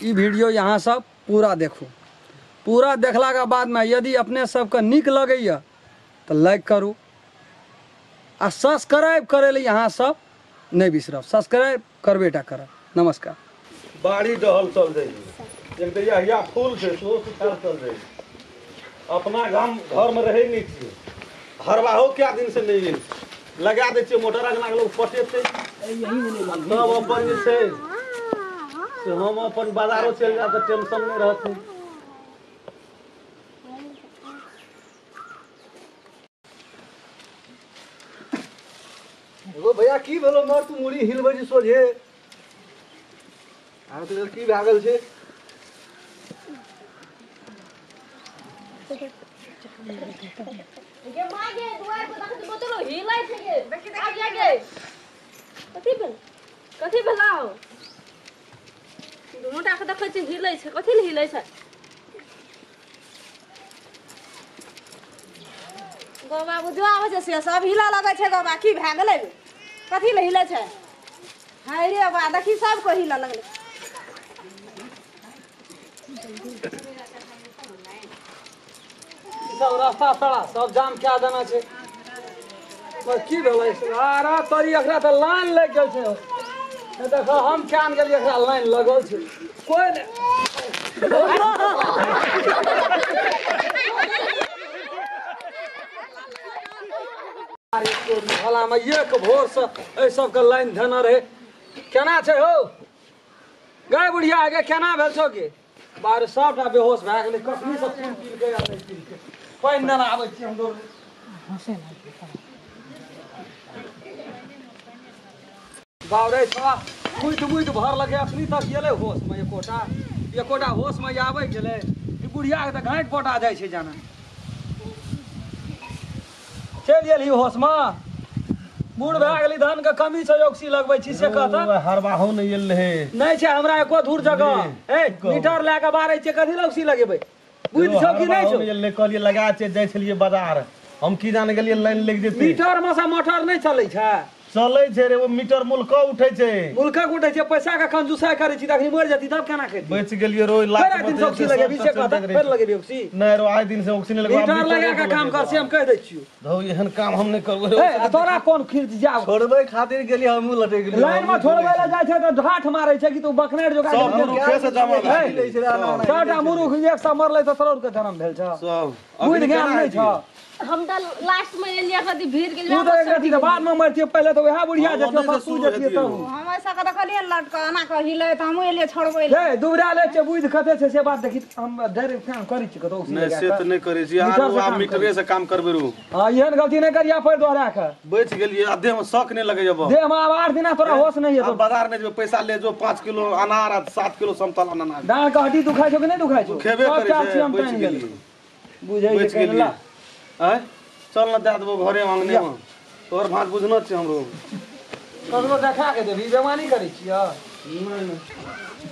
ई video यहाँ सब पूरा देखू। पूरा देखलाके बादमे यदि अपने सबके नीक लगैया तऽ लाइक करू आ सब्सक्राइब करै लए यहाँ सब नहि बिसरब, सब्सक्राइब करबे टा करब। नमस्कार। बाड़ी डहल चल जाइ, एक तऽ यहिया फूल छै सेहो सुखायल चल जाइ। अपना गाम घरमे रहै नहि छियै, हरवाहो कए दिन से नहि गेल, लगा दै छियै मोटर, अङ्गना के लोक पटेतै तब अपन जे छै से हम अपन बाजारो चलि जायब तऽ टेंशन नहि रहतै। एगो भैया की भेलो मर तू मुड़ी हिलबै छी सोझे, आर तो की भए गेल छै? गे माय गे दुआर पर देखत बोतलो हिलै छै गे, देखि देखि गे कथि भेल, कथि भेलौ? दुनू टा के देखै छी हिलै छै, कथि ले हिलै छै? गो बाबू जो आबै छै से सब हिला लगै छै। गो बा की भए गेलै, कथि ले हिलै छै? हाय रे बा देखी सब को हिला लगलै। सब रास्ता सड़ा सब जाम क्या देना छै। पर की भेलै अरे तोरी एकरा तऽ लाइन लागि गेल छै। देखो हम क्या गेलियै एकरा लाइन लगल छै, कोइ नहि। भलामे एक भोरसँ एहि सबके लाइन धेने रहै, केना छै हौ गाय बुढ़िया गे, केना भेल छौ गे? बाहर सबटा बेहोश भए गेलै, कखनी से खून पीलकै आ नहि पीलकै। पानि देना आबै छी हम दौड़। बाप रे छौड़ा मुइत मुइत भरलकै, अखनी तक गेलै होशमे, एकोटा एकोटा होशमे आबै गेलै। ई बुढ़ियाके तऽ घाँटि पटा जाइ छै जाना। चलि गेलही होशमे, बूढ़ भए गेली, धानके कमी छै, ऑक्सी लगबै छी से कहता। हरबाहो नहि गेल रहै, नहि छै हमरा एको धूर जगह। ए मीटर लए कऽ बारै छियै, कथी लए ऑक्सी लगेबै? बुझि छौ कि नहि छौ? कहलियै लगा छै, जाइ छलियै बाजार, हम की जाने गेलियै लाइन लागि जेतै। मीटर मे से मोटर नहि चलै छै? चलै छै रे, ओ मीटर मुल्क उठै छै, मुल्कक उठै छै। पैसा के कंजूसाई करै छी, तखनी मरि जेती तब केना खेती? बचि गेलियै रो लाख दिन से ऑक्सी लगेबी से कहता, फेर लगेबी ऑक्सी? नहि रो आइ दिन से ऑक्सी नहि लगेबै, मीटर लगा के काम कर से हम कहि दै छियौ। धौ एहन काम हम नहि करबै। ए तोरा कोन खीर जाब छोड़बै खातिर गेलियै, हमहूँ लटकि गेलियै। लाइन मे छोड़बै लए जाइ छै तऽ ढाठ मारै छै कि तू बकनेट जोगा सब मुरुखे से जमा भए गेलै छै। सबटा मुरुख एक सए मरलै तऽ तोरा के जन्म भेल छ, सब बुझि ज्ञान नहि छ। हम तऽ लास्ट में एलियै कथी भीड़ गेलियै, तू तऽ एक रति बाद में मरतियै, पहिले तऽ वएह बुढ़िया जेतियै, तू जेतियै तब। हम ऐसा के देखलियै लटक एना कऽ हिलै तऽ हमहूँ एलियै छोड़बै लए। हे दुबरा लै छै, बुझि कते छै से बात देखी। हम डायरेक्ट काम करै छी कतौ नहि, से तऽ नहि करै छी। आब मीटरे से काम करबै रू। हां एहन गलती नहि करिया फेर दोहरा के। बचि गेलियै आ देह में शक नहि लगै जब, देह में आब 8 दिना तोरा होश नहि हेतौ। बाजार नहि जेबै, पैसा ले जो 5 किलो अनार आ 7 किलो समतल अनार। डाँड़ के हड्डी दुखाइ छौ कि नहि दुखाइ छौ? खेबे करै छै, बचि गेलियै, बुझै छै केला। आँय चल न दए देबो घरे आंगने में, तोहर भाँज बुझना छै हमरो। ककरो देखा के देबही, बेमानी करै छियै? नहि नहि।